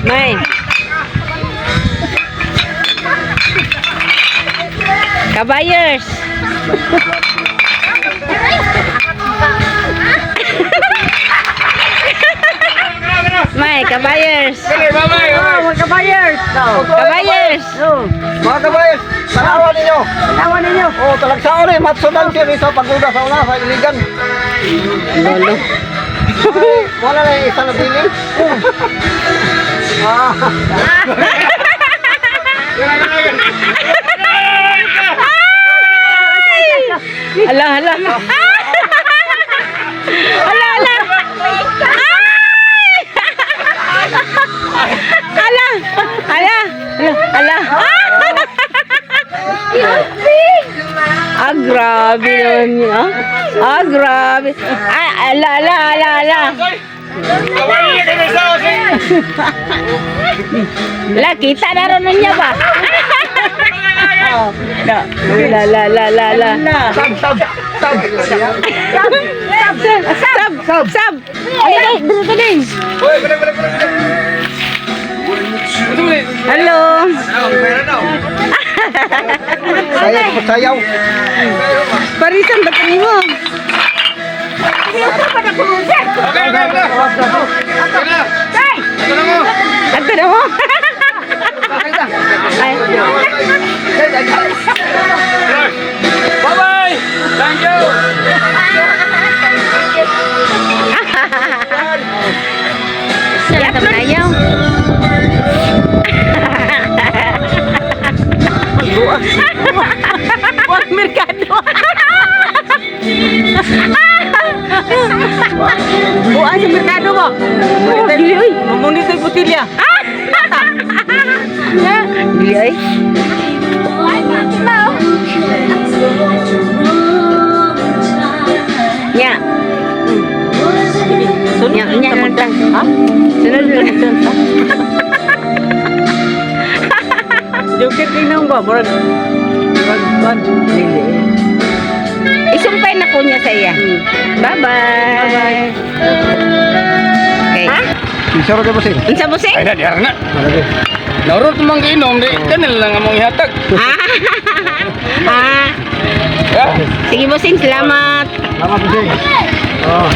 May. Kabayers. May, kabayers. Bye-bye. Mga kabayers. Kabayers. Mga kabayers, tanawan ninyo. Tanawan ninyo. Oh, talagsaon eh, matsudan siya sa paguda sa una, sa iligan. Lolo. Ay, wala na yung isa na bilin. Ah. Ala, ala. Ala, ala. Ay! Ala, ala, ala, ala. Ah, grabe naman yun, ah. Ah, grabe. Ay, ala, ala, ala, ala. Ala, kita na ron niya ba? La, la, la, la, la. Sab, sab, sab. Sab, sab, sab, sab. Ay, ay, dito din. Hello. Sayaw, sayaw. Parisan ba kami mo? Ato na mo. Ay. Bye-bye. Thank you. Sala ka ayaw. Wag merkado. Buwan sa merkado mo. Dili oy. Mamunit ay butilya. Dili oy. Nya. Nya, nya lang ta. Ha? Sunod lang. Joker tingnan ba? Murag. Murag. Murag. Dili. Isumpay na ko niya sa iya. Bye-bye. Okay. Sisoro ka bossing. Unsa mo Ay na, diara na. Naurot mang giinom, di kanil lang among ihatag. Ah. Yeah. Sige, bossing, salamat. Salamat, bossing. Oh.